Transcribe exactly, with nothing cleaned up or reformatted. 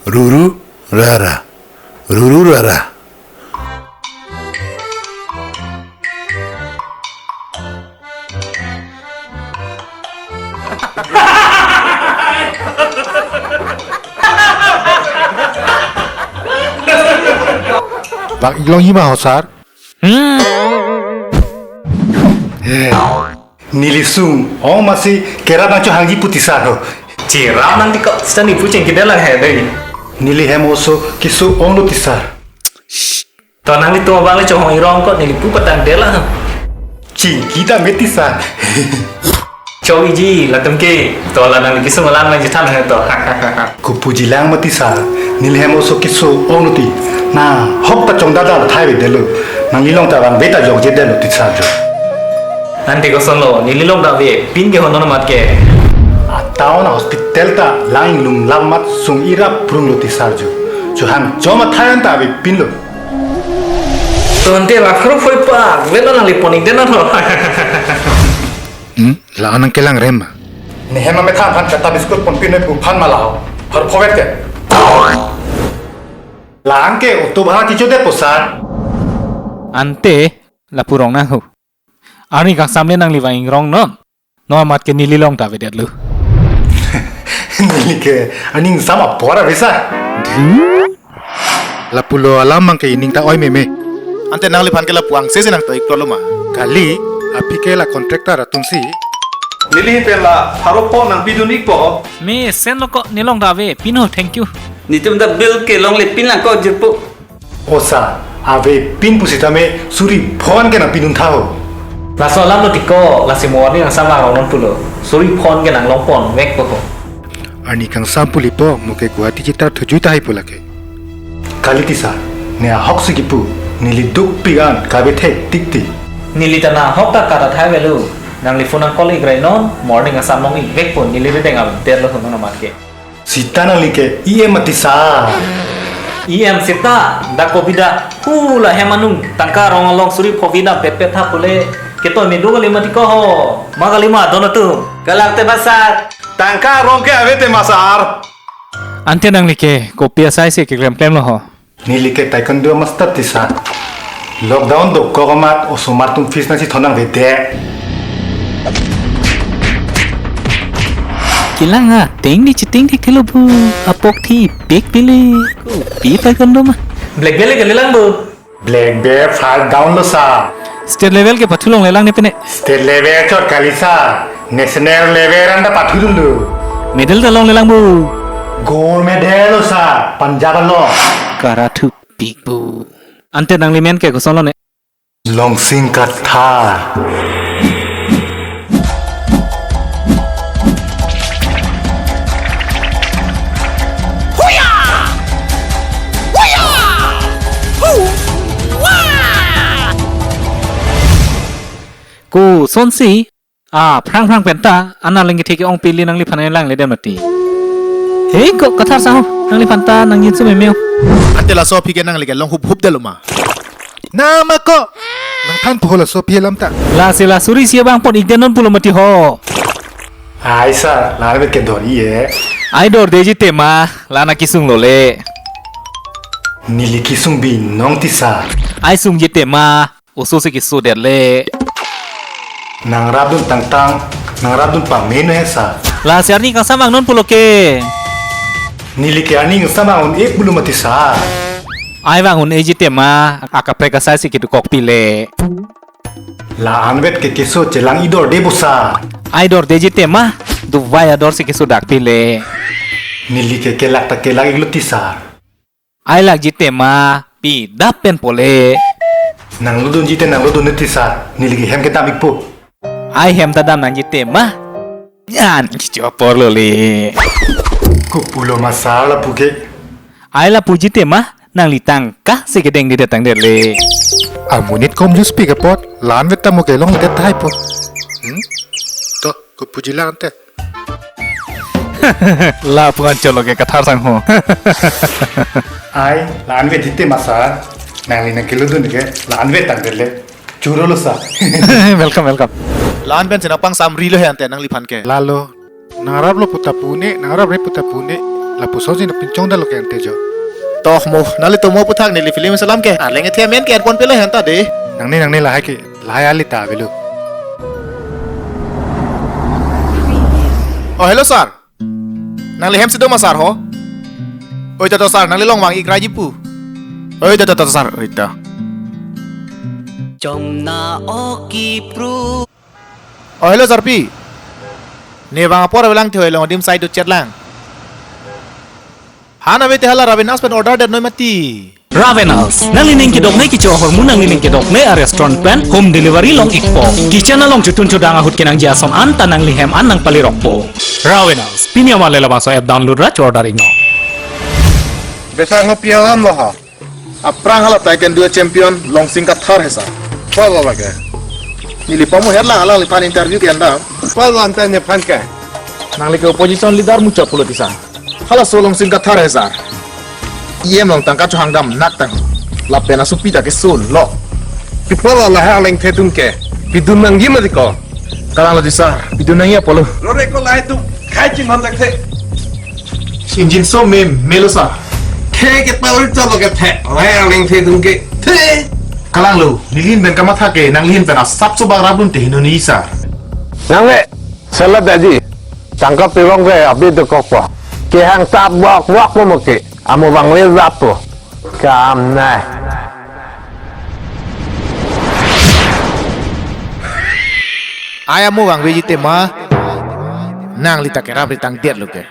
Ruru rara. Ruru rara. Bang iklong hima ho, sir. Hmm. Eh, neli sung, oh, masi kerap nangchohangji pu ti sir ho. Cherap nang ti ko, sita ne pu chengkede lang he dei. Neli hem oso keso onglo ti sir. To nanglitum abang le chohong irong ko, neli pu patangde lang. Chingki ta me ti sir. Choiji, latum ke, to la nangli kesung alam nangchethan he to. Kopuji lang ma ti sir, neli hem oso keso onglo ti. Nanghok ta chongdada la thai avedetlo. Nangli along ta vangve ta jokjedetlo ti sir jo. Ante kosonlo, neli along ta avepin ke ho non amat ke. A town hospital ta lang inglum lam amat sung irap prunglo ti sir jo. Chohang chom athai an ta avepinlo. To ante la khro phoi pa, velo nangli pon-ikdet non ho. Hmm, la-an nangkelang rem ma? Ne hem amethan aphan kata biskut ponpin noi pu aphan ma la ho. Har khovet ke. La-an ke auto bhara kechodet po sir. Ante lapu rong nang ho. Arni kangsam le nangli vang ingrong non. Non amat ke neli along ta avedetlo. Neli ke arni kangsam apor ave sir. Dhu. Lapulo alam abang ke ining ta oi meme. Ante nangliphan ke lapu angse si nangto-ik tolo ma? Kali, aphi ke la contractor atumsi. Neli pen la pharo pho nangpidun-ikpo. Mesenlo ko, ne along ta avepin ho, thank you. Netum ta bill ke longle pin lang ko jirpo. O sir, avepin pusitame suri pho an ke nangpidun tha ho. Laso alamlo ti ko, lasi mo arni kangsam vang rong non pulo. Suri pho an ke nanglong ponvekpo ho. Arni kangsam pulipo, mo ke Guwahati chetar thujui tahai pu lake. Kali ti sir, ne ahok si kipu, neli dukpik an kave thektik ti. Neli ta nanghok ta kata thai avelo. Nangli phone nang call-ik rai non, mo arni kangsam long-ikvekpo, neli rideng avedetlo ho non amat ke. Sita nangli ke E M ma ti sir? E M sita, dak kopi dak, hula hem anung, tangka rong along suri pho vina petpet tha pule, ketoi me do kali ma ti ko ho, ma kali ma don atum. Kalang te ma sir, tangka rong ke ave te ma sir. Ante nangli ke, kopi asai si keklemklemlo ho? Neli ke taekwondo master ti sir. Lockdown dokok amat osomar atum fees nangchethon nangvedet. Kelang ateng ne cheteng thekthelo pu, apok thipik pile. Kopi taekwondo ma? Black belt le kalilang pu. Black belt first down lo sir. State level ke pathu longlelang ne pine. State level chot kali sir. National level an ta pathudunlo. Medal ta longlelang pu. Gold medal lo sir. Punjab along. Kara thupik pu. Ante nangli men ke kosonlo ne? Longsing Kathar. Huya! Huya! Hu! Wa! Kosonsi? Ah, phrang phrang penta, ana lengki theke ongpili nangliphan nanglangle dem mati. Hei, ko Kathar sir ho, nangliphan ta nangjinsum meme ho. Ante laso aphi ke nangli ke long hup hup detlo ma? Nama ko? Nangthan pu ho laso aphi alam ta. Lasi la suri si abang pon-ikdet non pulo mati ho. Ai sir, la-an vet ke dor-i e. Ai dordetji tema, la nangkesunglo le. Neli kesung binong ti sir. Ai sungji tema. Oso si kesodet le. Nangrapdun tangtang, nangrapdun pame noi he sir. Lasi arni kangsam vang non pulo ke. Neli ke arni kangsam vang un-e pulo mati sir. Ai vang un-eji tema, akaprek asai si kedokok pile. La-an vet ke keso chelang-i dorde bo sir. Ai dordeji tema, dovai ador si kesodak pile. Neli ke kelak ta kelak-iklo ti sir. Ai lakji tema, pidap pen pole. Nanglodunji te nanglodun ti sir, neli ke hem kedam-ikpo. Ai hem ta dam nangji tema. Yan kicho aporlo le. Kopulo ma sir lapu ke. Ai lapuji tema, nangli tangka si kedengdedet tangdet le. Amonit kom jus pi ke apot, la-an vet ta mo kelongledet tahai po. Hmm? To, kopuji lang te. Lapu-an cholo ke Kathar sangho. Ai, la-an vetji tema sir. Nangli nangkelodun ke, la-an vet tangdet le. Churolo sir. Welcome, welcome. La-an pen si nangpangsamrilo he ante nangliphan ke. Lalo, nangraplo pu ta pu ne, nangrapre pu ta pu ne. Lapuson si na pinchong dalo ke ante jo. Toh mo, nangli tomo aputhak neli film selam ke. Arleng ethe amen ke-en ponpe le henta de. Nangne nangne lahai ke, lahai ali ta avelo. Oh, hello sir. Nangli hem si do ma sir ho? Oi, ta to sir, nangli long vang-ik raji pu. Oi, ta to, ta to sir, oi ta. Chomna oki pru. Oh, hello sir pi. Ne vang apor avelang the, oi long adim side chet lang. Han ave te hala Ravenas pen order det noi mati. Ravenas, nanglining kedoknei kecho ahormu nanglining kedoknei a-restaurant pen home delivery long-ikpo. Kitchen along chotun chodang ahut kenangji ason anta nangli hem an nangpalirokpo. Ravenas, pini amat le labangso app download ra cho-order iknon. Besa ngo pi alam lo ha. Aphrang hala Taekwondo champion Longsing Kathar he sir. Palo lake. Neli pamu herlang alangliphan interview ke-en dam. Palo anta nephan ke. Nangli ke opposition leader muchot pulo ti sir. Halaso Longsing Kathar he sir. E M along tangka chohang dam nak tang. Lapen asopi ta keso lo. Pi palo lahai alengthe atum ke pidun nangji mati ko. Kalanglo ti sir. Pidun nangji apotlo. Lore ko lahai atum khai chinghon thek the. Injinso me melo sir. The ke palo chalo ke the. Lahai alengthe atum ke the. Kalanglo, nelihin pen kamatha ke nanglihin pen asap so bak rap dun te hinu ni sir. Nang le, selat aji. Tangka pirong ke abi dokokpo. Kehang tap bok bok po mo ke. Amo vangve rap po. Kam nai. Ai amo vangveji tema. Nangli ta kerap ri tang det lo ke.